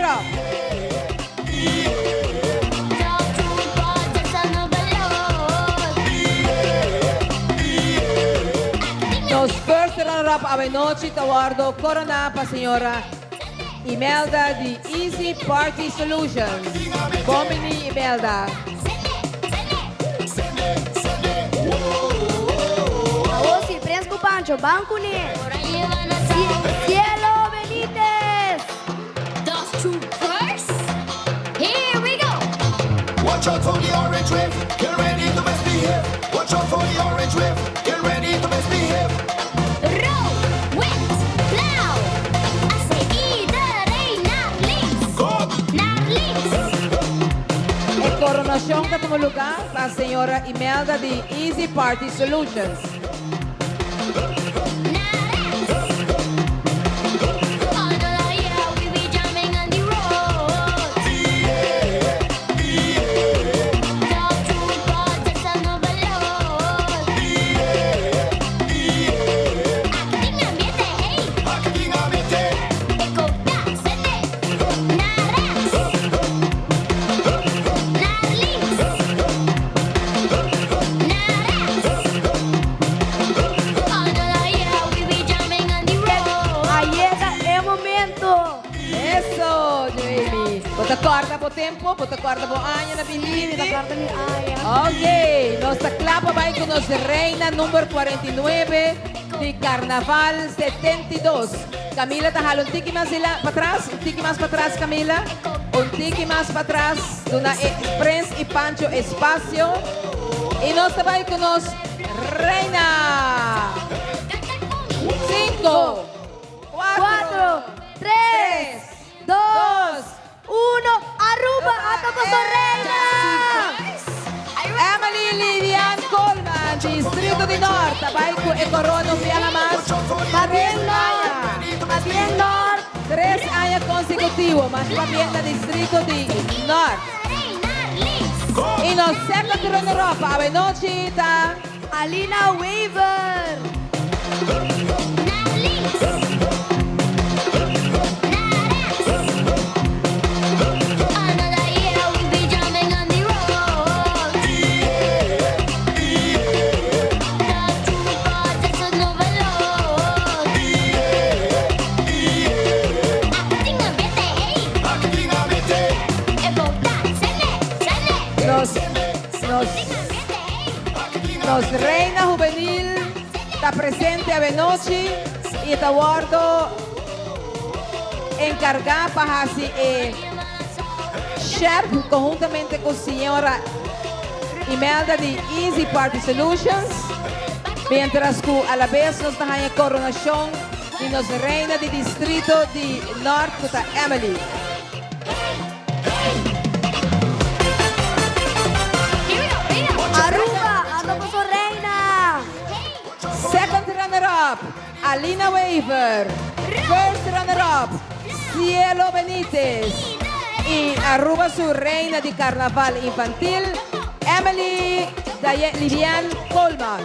runner-up. Nos first runner-up awenochi ta wordo corona pa señora Imelda di Easy Party Solutions. Bon bini Imelda. Awor si Prens ku Pancho ban kuné. Cielo Benitez. E coronacion ta tuma lugar pa señora Imelda di Easy Party Solutions. A yega e momento! Eso, Joemy. Bo ta corda bo tempo? Bo ta corda bo aña na Sí, mi ta corda mi aña. Ok, nos ta cla pa bay cu nos reina number 49 di Carnaval 72. Camila ta hala un tiki mas dila patras, un tiki mas patras Camila, un tiki mas patras, duna e Prins y Pancho espacio. Y nos ta bay cu nos reina. Cinco, Cuatro, tres, dos, uno, Aruba a toca su reina! Emily Lilian Coleman, Distrito di Noord, ta bay cu e corona un biaha mas. Pabien Noord! Pabien Noord! 3 aña consecutivo, mas pabien na Distrito di Noord. Y nos second runner-up awenochi ta Alina Weaver! Nos, nos, nos reina juvenil ta presente awenochi y ta wordo encarga pa haci e sjerp conhuntamente cu señora Imelda di Easy Party Solutions, mientras cu a la bes nos ta haña coronacion di nos reina di distrito di Noord cu ta Emily. Aruba, ando cu su reina! Second runner up, Alina Wever. First runner up, Cielo Benitez. Y Aruba su reina di Carnaval Infantil, Emily Livian Coleman.